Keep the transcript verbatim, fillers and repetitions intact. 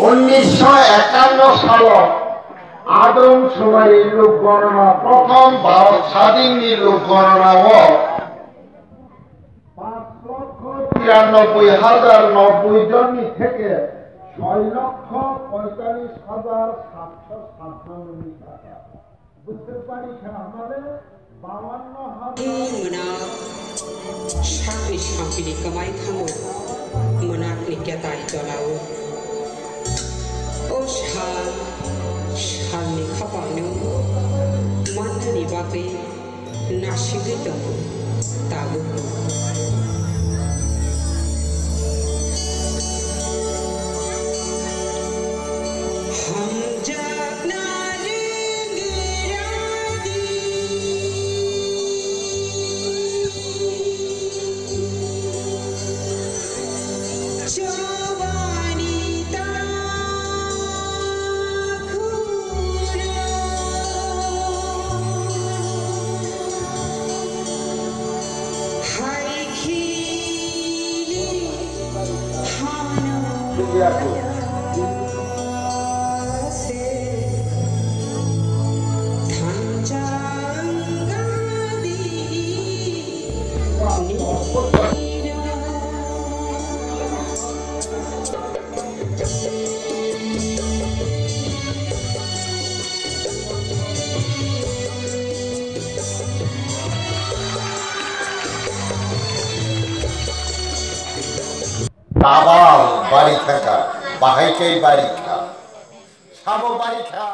উনিশশো একান্ন salo Adam Shumari lok gonona, prothom Bharat sadinni lok gonona o পাঁচ লক্ষ তিরানব্বই হাজার নব্বই জননি থেকে ছয় লক্ষ পঁয়তাল্লিশ হাজার সাতশো সাতান্ন নি thaka. Bwswk pari kha hamale bawanno hajar. Mwnakni sampili kwmai thango mwnakni ketai tolao. O sal, salni khapangno mannani bagwi nasigwi tongo tabuk. Hamjakna ringiradi. Chobani takhura. Hai khili hano se thanchang gadi. Tabal bari thangkha, bahai khe bari kha. Sabo bari kha.